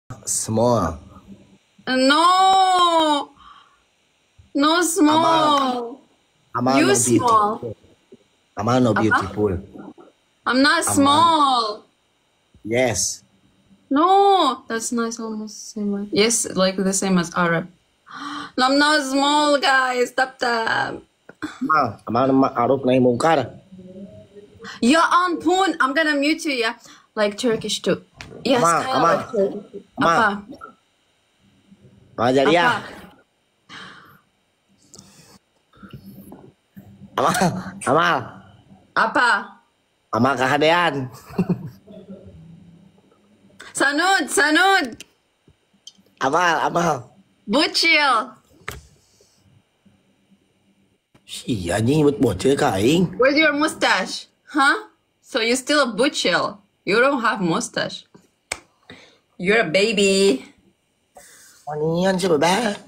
Small. No. No small. Amal You no small. beautiful. Amal no Apa? beautiful. I'm not Amal. small. Yes. No, that's nice. Almost same. Like, yes, like the same as Arab. No, I'm not small, guys. Tap tap. Amal, Amal ma'ruf nahi mungkar. Ya ampun, I'm gonna mute you, yeah. Like Turkish too. Yes, Amal, kinda Amal. like Turkish. Amal. Apa? Amal Jariah. Apa? Amal, Amal. Apa? Amal kehadean. Sanud, Sanud. Amal, Amal. Bocil. Si anjing nyebut bocil ka aing. Where's your mustache? Huh? So you're still a bocil. You don't have mustache. You're a baby. Wanian sih bebe.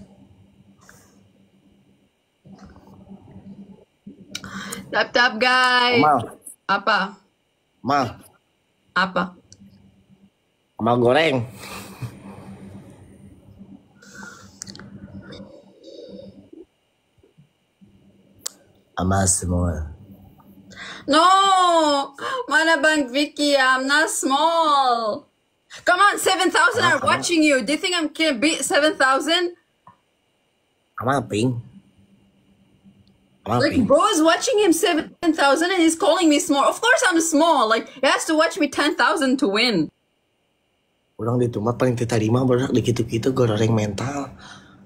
Tap tap guys. Amal. Apa? Amal. Apa? Amal goreng. Amal semua. No, mana Bang Vicky, I'm not small. Come on, 7,000 are watching you. Do you think I'm gonna beat 7,000? Amal ping. Amal Like, ping. bro is watching him 7,000 and he's calling me small. Of course I'm small. Like, he has to watch me 10,000 to win. Urang di mah paling teu tarima barudak di kitu-kitu goreng mental.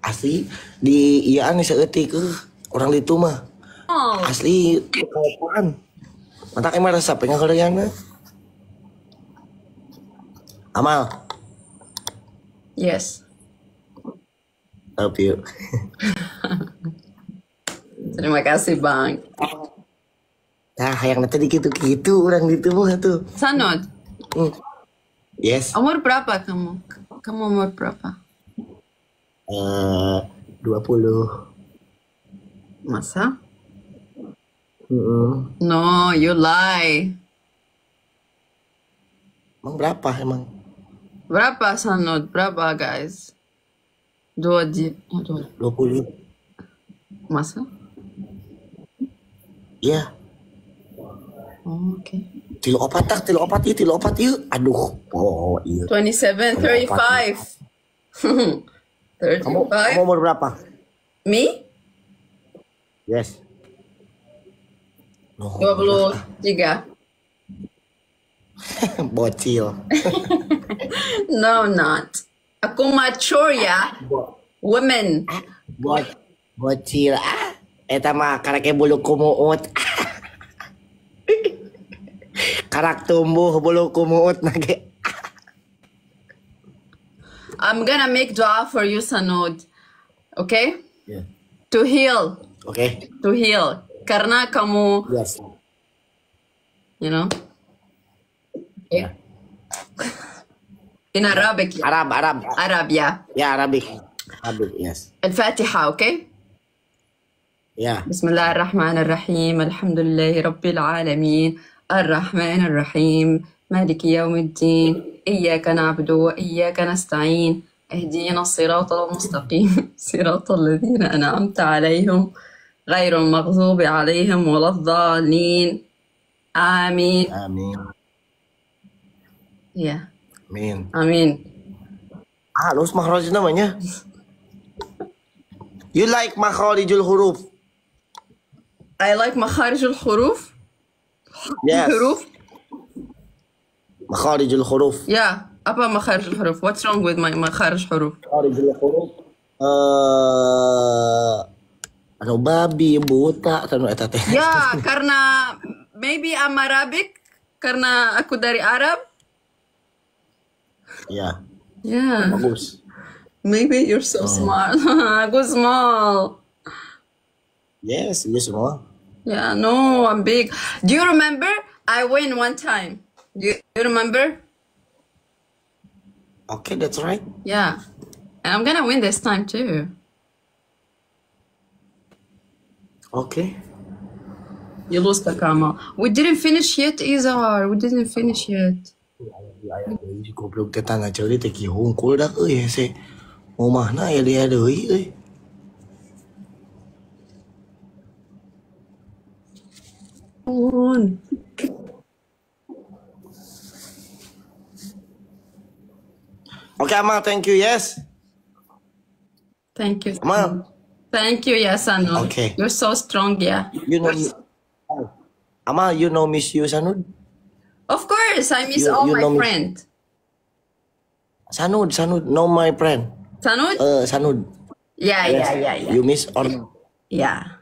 Asli di iaan saeutik urang ditu mah. Oh. Asli kapan? Mantak emang resep ngagorenganna. Amal. Yes. Love you. Terima kasih, Bang. Nah, hayang nanti di kitu-kitu urang ditu mah tuh. Sanud. Yes. Umur berapa kamu? Kamu umur berapa? 20. Masa? Mm-mm. No, you lie. Emang berapa emang? Berapa Sanud? Berapa guys? 20. Masa? Iya. Oh, oke. Okay. 34 tak, 34 ieu, 34 ieu. Aduh, oh iya. 27, 35. 35. Kamu umur berapa? Me? Yes. No, 23. Bocil. No, not. Aku mature ya. Women. Bocil. Eta mah karek bulu kumuut. Karak tumbuh bulu kumuut nage. I'm gonna make dua for you, Sanud. Okay? Yeah. To heal. Okay. To heal. Karena kamu, yes. You know, okay. Yeah. In Arabic. Arab, Arab. Arab, ya. Ya, Arabic. Arabic, yes. Al-Fatiha, okay? Yeah. Bismillahirrahmanirrahim. Alhamdulillahi Rabbil Alamin. Ar-Rahmanirrahim. Maliki Yawmiddin. Iyyaka na'budu wa iyyaka nasta'in. Ihdina as-siratal mustaqim. Siratal ladzina an'amta 'alaihim. غير المغضوب عليهم ولا الضالين. آمين. آمين. Ya. Amin. Amin. Halus makhraj namanya. You like makharijul huruf? I like makharijul huruf. Yes. Huruf. Makharijul huruf. Yeah. Apa makharijul huruf? What's wrong with my makharij huruf? Makharijul huruf. Anu babi, buta, anu eta teh. Ya, karena maybe I'm Arabic, karena aku dari Arab. Ya. Yeah. Bagus. Maybe you're so smart. Aku small. Yes, you small. Yeah, no, I'm big. Do you remember? I win one time. Do you remember? Okay, that's right. Yeah. And I'm gonna win this time too. Okay. You lose the Kamal. We didn't finish yet, Izar. We didn't finish yet. Aya deui si goblok teh tanda ceuli teh kieu hungkul dak euy hese. Omahna aya dia deui euy. Pun. Oke Amal, thank you, yes. Thank you. Amal. Thank you, ya Sanud. Okay. You're so strong, yeah. You know Amal, you know miss you Sanud? Of course, I miss You, all you my know miss friend. Sanud, Sanud, know my friend. Sanud? Sanud. Yeah, Yes. yeah, yeah, yeah. You miss or Yeah.